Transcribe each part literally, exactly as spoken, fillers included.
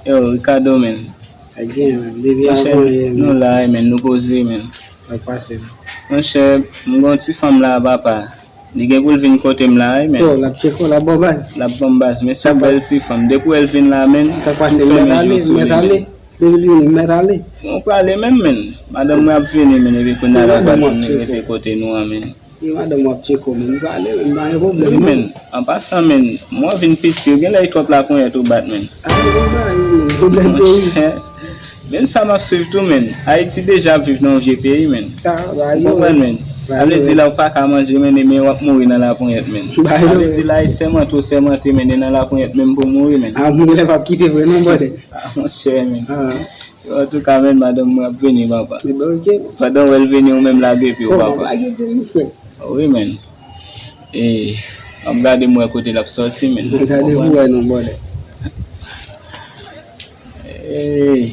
Yo, Ricardo, men. Sa k gen, men? Depi avan yè, men. Nou la, men, nou poze, men. Sa k pase, men? Monchè, m gon ti fanm la, papa. Li gen pou l vin kote m la, wi, men. Yo, l ap tcheke w, l ap ba w baz. L ap ban m baz, men se yon bèl ti fanm. Depi w wè l vin la, men, tou fèmen je w sou li, men. Depi l vini, m mèt ale. Mwen prale menm, men. Madanm mwen ap vini, men, epi kounye a l ap bat, men, rete kote nou an, men. Yo, madanm w ap tcheke w, men. M prale, men, m pa gen pwoblèm, non. Wi, men. An pasan, men, mwen vin piti, ou gen lè twòp laponyèt ou bat, men. A, yo, ba yo, men. Pwoblèm peyi. Monchè, men sa m ap swiv tou, men. Ayiti deja ap viv nan yon vye peyi, men. Ou konprann, men? Sa vle di la ou pa ka manje, men, men w ap mouri nan laponyèt, men. Sa vle di la e sèmante ou sèmante, men, e nan laponyèt menm pou mouri, men. A, moun lè p ap kite vre, non, brother. A, monchè, men. Antouka, men, madanm mwen ap vini, papa. Ebyen, oke. Pandan w wè l vini, ou menm lage pye w, papa. Lage pye m, frè. Wi, men. E, m ap gade m wè kote l ap sòti, men. Gade pou wè non, brother. Ey.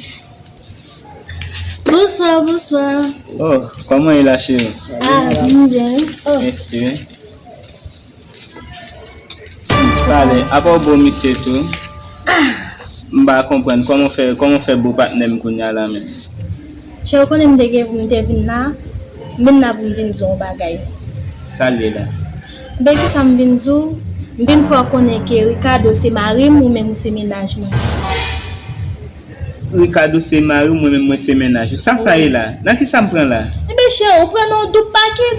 Bonswa, bonswa. Oh, kòman e la, cheri? Ah, m byen. Oh. Mèsi. Pale, apa w bo misye tou? M pa konprann kòman w fè, kòman w fè bo patnè m kounye a la menm. Chè, ou konnen m te gen pou m te vin la, m vin la pou m vin di w yon bagay. Sa l ye la? Ben, kisa m vin di w? M vin fè w konnen ke Ricardo se mari m, ou menm ou se mennaj mwen. Ricardo se mari w, mwen menm mwen se mennaj ou. Sa sa ye la? Nan kisa m pran la? Enben, chè, ou pran nan yon doub pakèt.